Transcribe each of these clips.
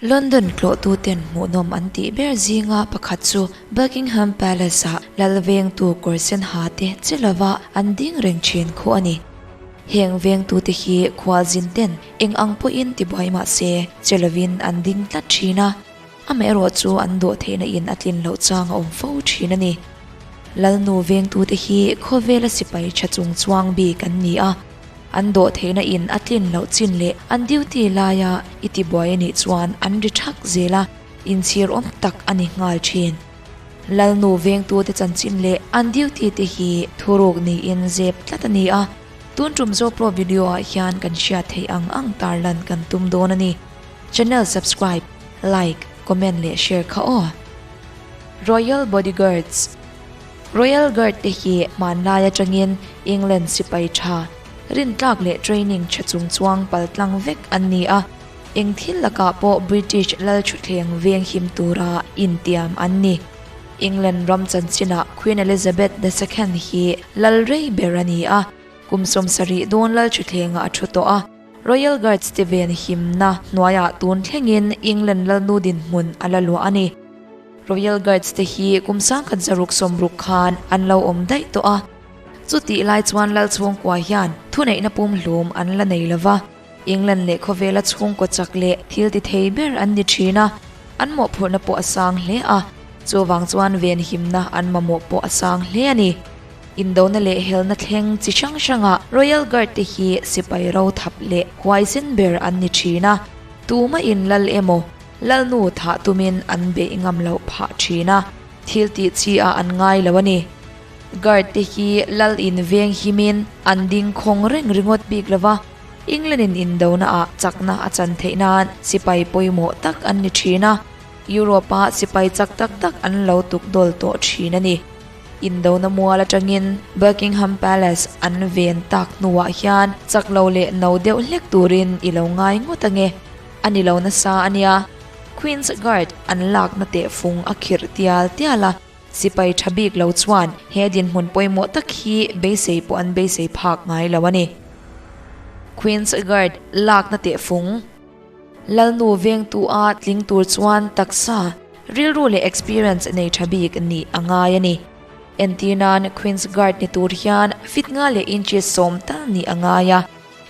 London tlawhtuten hmuhnawm an tih ber zinga pakhat chu Buckingham Palace-ah lal vengtu kawr sen ha te che lova an ding reng thin khu a ni. Heng vengtute hi khualzin ten eng ang pawhin tibuai mah se che lovin an ding tlat thin a, amaherawh chu an dawh theihna in a tlin loh chang a awm fo thin a ni. Lalnu vengtute hi khawvela sipai tha chung chuang bik an ni a. An dawh theihna in a tlin loh chin leh an duty laia i tibuai a nih chuan an ri thak zel a, inchhir awm tak a ni nghal thin. Lalnu vengtute chanchin leh an duty te hi thuruk niin zep tlat a ni a, tun tum Zopro video ah hian kan hriat theih ang ang tarlan kan tum dawn a ni. Channel subscribe, like, comment leh share kha aw. Royal Bodyguards. Royal Guard te hi hmanlai atangin England sipai tha, rintlak leh training tha chung chuang paltlang vek an ni a, eng thil lakah pawh British lal thutthleng veng him tura intiam an ni. England ram chanchinah Queen Elizabeth the Second hi lal rei ber a ni a, kum 70 dawn lal thutthlengah a thu tawh a, Royal Guards te ven himna hnuaiah tun thlengin England lalnu dinhmun a la luah a ni. Royal Guards te hi kum 1660 khan an lo awm daih tawh a, chutih lai chuan lal chhungkua hian thuneihna pumhlum an la nei lova, England leh khawvela chhungkaw chak leh thil ti thei ber an ni thin a, an mawhphurhna pawh a sang hle a, chuvang chuan venhimna an mamawh pawh a sang hle a ni. Indona leh helna thleng chi hrang hrangah Royal Guard te hi sipai ro thap leh huaisen ber an ni thin a, tumah in lal emaw, Lalnu thah tumin an beih ngam loh phah thin a, thil tih chi ah an ngai lo a ni. Guard te hi lal in veng himin an ding khawng reng ringawt bik lo va, England in indona ah chakna a chan theih nan sipai pawimawh tak an ni thin a, Europe ah sipai chak tak tak an lo tuk dawl tawh thin a ni. Indona mual atangin Buckingham Palace an ven tak hnuah hian chak lo leh no deuh hlek turin i lo ngai ngawt ange. A ni lo nasa a nia. Queen's Guard an lakna tehfung a khirh tial tial a, sipai tha bik lo chuan he dinhmun pawimawh tak hi beisei pawh an beisei phak ngai lo a ni. Queen's Guard lakna tehfung Lalnu vengtu a tling tur chuan taksa, rilru leh experience nei tha bik nih a ngai a ni. Entir nan Queen's Guard ni tur hian fit nga leh inches 10 tal nih a ngai a.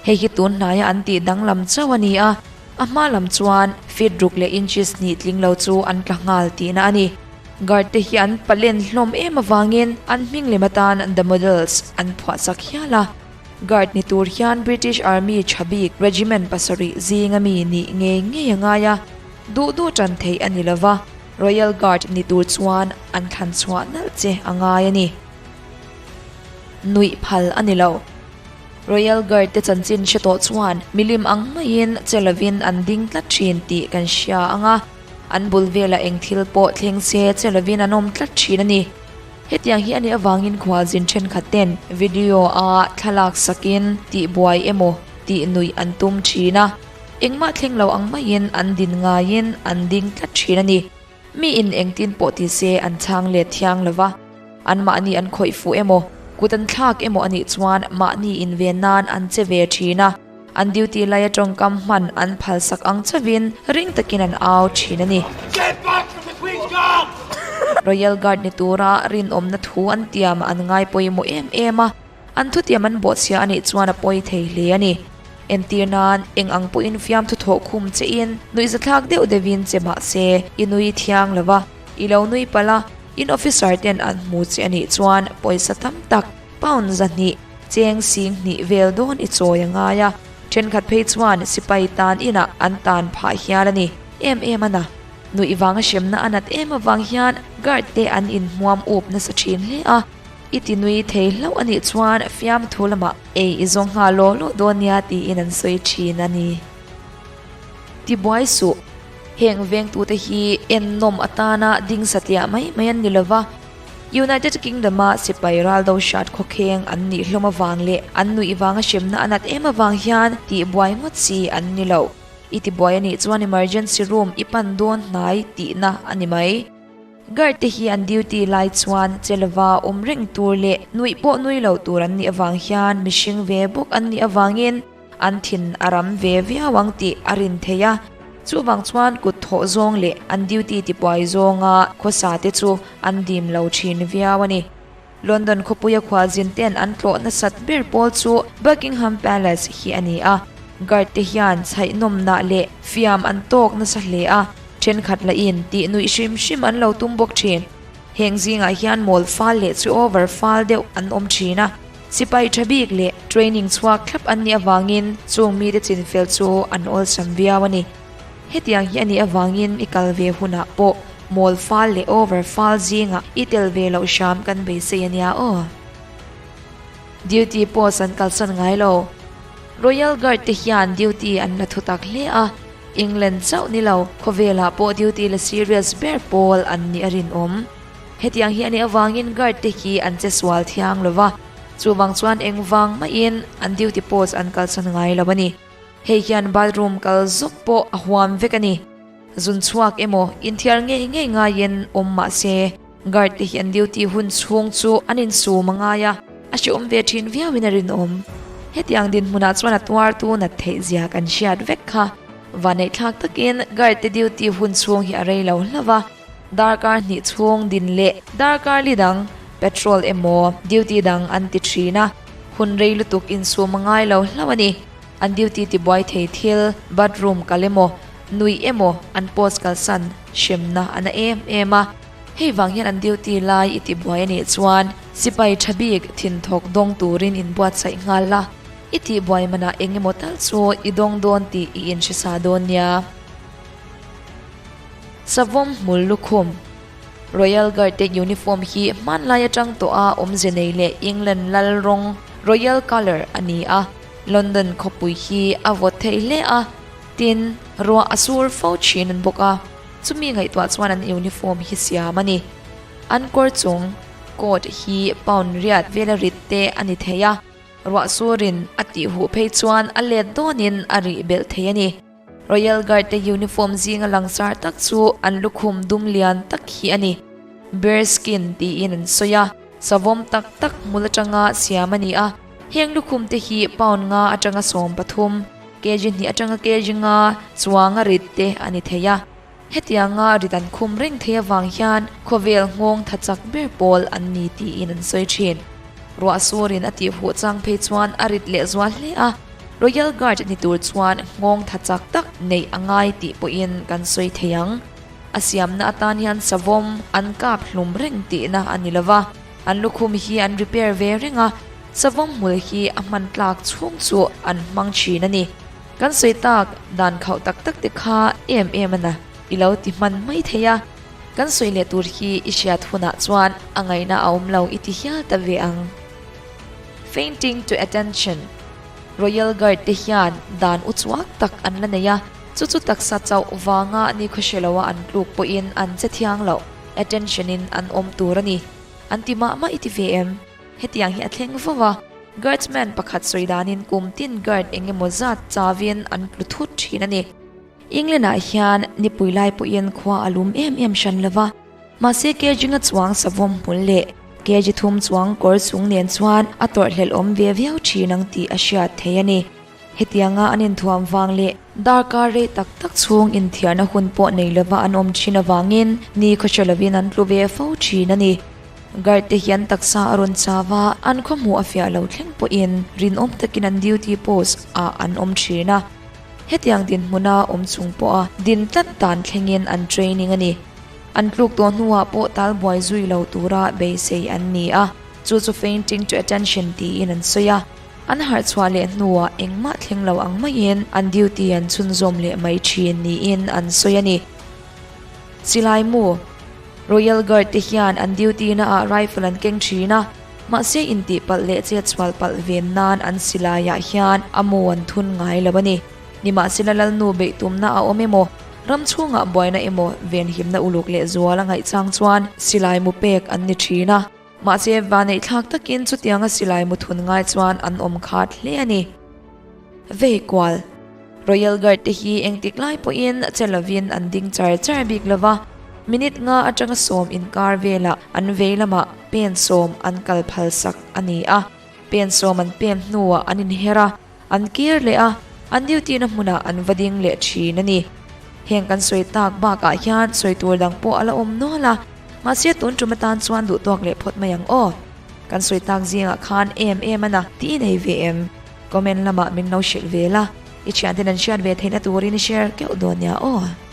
Hei hi tun hnaia an tih danglam chauh a ni a, a hma lam chuan feet ruk leh inches hnih tling lo chu an tla nghal tihna a ni. Guard te hi an palen hlawm em avangin an hming lem atan The Models an phuahchak hial a. Guard ni tur hian British Army tha bik regiment pasarih zinga mi nih ngei ngei a ngai a, duh duh tan theih a ni lova, Royal Guard ni tur chuan an thlan chhuah nalh che a ngai a ni. Nuih phal a ni lo. Royal Guard te chanchin hre tawh chuan milim ang maiin che lovin an ding tlat thin tih kan hria ang a, an bul velah eng thil pawh thleng se che lovin an awm tlat thin a ni. Hetiang hi a nih avangin khualzin thenkhat ten video a thlalak sakin tihbuai emaw tih nuih an tum thin a, engmah thleng lo ang maiin an din ngaiin an ding tlat thin a ni. Mi in engtin pawh ti se an chhang let thiang lo va, anmahni an khawih fuh emaw, kut an thlak emaw a nih chuan mahni inven nan an che ve thin a, an duty laia tawngkam hman an phalsak ang chauhin ring takin an au thin a ni. Royal Guard ni tura rinawmna thu an tiam an ngai pawimawh em em a, An thutiam an bawhchhia a nih chuan a pawi thei hle a ni. Entir nan, eng ang pawhin fiamthu thawh khum che in, nuihzathlak deuh deuhin che mah se, i nui thiang lo va, i lo nui palh a, in officer ten an hmu che a nih chuan pawisa tam tak, pound 200, cheng 2000 vel dawn i chawi a ngai a, thenkhat phei chuan sipai tan inah an tan phah hial a ni. Em em a na. Nuih vanga hremna a nat em avang hian guard te an inhmuam up nasa thin hle a. I ti nui thei hlauh a nih chuan fiamthu lamah ei i zawng nghal law law dawn nia tiin an sawi thin a ni. Tibuai suh, heng vengtute hi ennawm atana ding satliah mai mai an ni lova, United Kingdom-a sipai raldo hrat khawkheng an nih hlawm avang leh an nuih vanga hremna a nat em avang hian tihbuai ngawt chi an ni lo. I tibuai a nih chuan emergency room i pan dawn hnai tihna a ni mai. Guard te hi an duty lai chuan che lova awm reng tur leh nuih pawh nui lo tur an nih avang hian mihring ve bawk an nih avangin an thin a ram ve viau ang tih a rin theih a. Chuvang chuan kut thawh zawng leh an duty tipuai zawnga khawsa te chu an dim lo thin viau a ni. London khawpuia khualzin ten an tlawh nasat ber pawl chu Buckingham Palace hi a ni a. Guard te hian chhaihnawmnah leh fiam an tawk nasa hle a, thenkhat lahin tih nuih hrim hrim an lo tum bawk thin. Heng zingah hian mawl fal leh chu over fal deuh an awm thin a, sipai tha bik leh training chhuak thlap an nih avangin chung mite chinfel chu an awlsam viau a ni. Hetiang hi a nih avangin i kal ve hunah pawh mawl fal leh over fal zingah i tel ve loh hram kan beisei a nia aw. Duty post an kalsan ngai lo. Royal Guard te hian duty an la thutak hle a. England chauh ni lo, khawvelah pawh duty la serious ber pawl an nih a rinawm. Hetiang hi a nih avangin guard te hi an che sual thiang lo va, chuvang chuan engvang mahin an duty post an kalsan ngai lo a ni. Hei hian bathroom kal zawk pawh a huam vek a ni. Zun chhuak emaw inthiar ngei ngei ngaiin awm mah se, guard te hi an duty hun chhung chu an insum a ngai a, a hrehawm ve thin viauin a rinawm. Hetiang dinhmunah chuan a tuartu nat theih zia kan hriat vek kha. Vaneihthlak takin guard te duty hun chhung hi a rei lo hlauh a, darkar hnih chhung din leh darkar li dang patrol emaw duty dang an ti thin a, hun rei lutuk insum a ngai lo hlauh a ni. An duty tibuai thei thil, bathroom kal emaw, nuih emaw an post kalsan hremna a na em em a. Hei vang hian an duty lai i tibuai a nih chuan sipai tha bik thinthawk dawng turin inbuatsaih nghal la, i tihbuai manah eng emaw tal chu i dawng dawn tih i inhrisa dawn nia. Savawm hmul lukhum, Royal Guard te uniform hi hmanlai atang tawha awmze nei leh England lal rawng, Royal Colour, a ni a. London khawpui hi a vawt thei hle a, tin, ruah a sur fo thin an bawk a, chumi ngaihtuah chuan an uniform hi siam a ni. An kawr chung, coat, hi pound riat vela rit te a ni thei a, ruah surin a tih huh phei chuan a let dawnin a rih belh thei a ni. Royal Guard te uniform zinga langsar tak chu an lukhum dum lian tak hi a ni. Bear skin tiin an sawi a, savawm tak tak hmul atanga siam a ni a. Heng lukhum te hi pound nga atanga 13, kg hnih atanga kg nga chuanga rit te a ni thei a. Hetianga rit an khum reng thei avang hian khawvel nghawng tha chak ber pawl an ni tiin an sawi thin. Ruah surin a tih huh chang phei chuan a rit leh zual hle a, Royal Guard ni tur chuan nghawng tha chak tak neih a ngai tih pawhin kan sawi thei ang. A siamna atan hian savawm an kap hlum reng tihna a ni lova, an lukhum hi an repair ve reng a, savawm hmul hi a hman tlak chhung chu an hmang thin a ni. Kan sawi tak dan khauh tak tak te kha em em a na i lo ti hman mai thei a, kan sawi leh tur hi i hriat hunah chuan a ngaihna a awm lo i ti hial ta ve ang. Fainting to attention, Royal Guard te hian dan u chuak tak an la nei a, chu chu taksa chauh vanga nikhaw hre loa an tluk pawhin an che thiang loh, attention in an awm tur a ni. An ti mah mah i ti ve em? Hetiang hi a thleng fo va, Guardsman pakhat sawi danin kum tin guard eng emaw zat chauin an tlu thut thin a ni. England-ah hian nipui lai pawhin khua a lum em em hran lo va, mahse kg nga chuang savawm hmul leh kg thum chuang kawr chung nen chuan a tawrhhlelh awm ve viau thin ang tih a hriat thei a ni. Hetianga an inthuam vang leh darkar rei tak tak chhung inthiarna hun pawh nei lova an awm thin avangin ni khawhre lovin an tlu ve fo thin a ni. Guard te hian taksa a rawn chau a, an khawhmuh a fiah lo thleng pawhin rinawm takin an duty post ah an awm thin a. Hetiang dinhmuna awm chung pawha din tlat dan thlengin an training a ni. An tluk tawh hnuah pawh talbuai zui lo tura beisei an ni a, chu chu fainting to attention tiin an sawi a. An harh chhuah leh hnuah engmah thleng lo ang maiin an duty an chhunzawm leh mai thin niin an sawi a ni. Silai mu, Royal Guard te hian an duty na ah rifle an keng thin a, mahse intihpalh leh chetsual palh ven nan an silai ah hian a mu an thun ngai lo a ni. Nimahsela Lalnu beih tumna a awm emaw, ram chhungah buaina emaw venhimna uluk leh zual a ngaih chang chuan silai mu pek an ni thin a. Mahse, vaneihthlak takin chutianga silai mu thun ngai chuan an awm khat hle a ni. Vei kual, Royal Guard te hi engtik lai pawhin che lovin an ding char char bik lo va, minute nga atanga sawm inkar velah an vei lamah pen sawm an kal phal sak a ni a. Pen sawm an pen hnuah an inher a, an kir leh a, an duty na hmunah an va ding leh thin a ni. Heng kan sawi tak bakah hian sawi tur dang pawh a la awm nual a, mahse tun tum atan chuan duh tawk leh phawt mai ang aw. Kan sawi tak zingah khan em em a na tih i nei ve em? Comment lamah min lo hrilh ve la, i thianten an hriat ve theihna turin i share keuh dawn nia aw.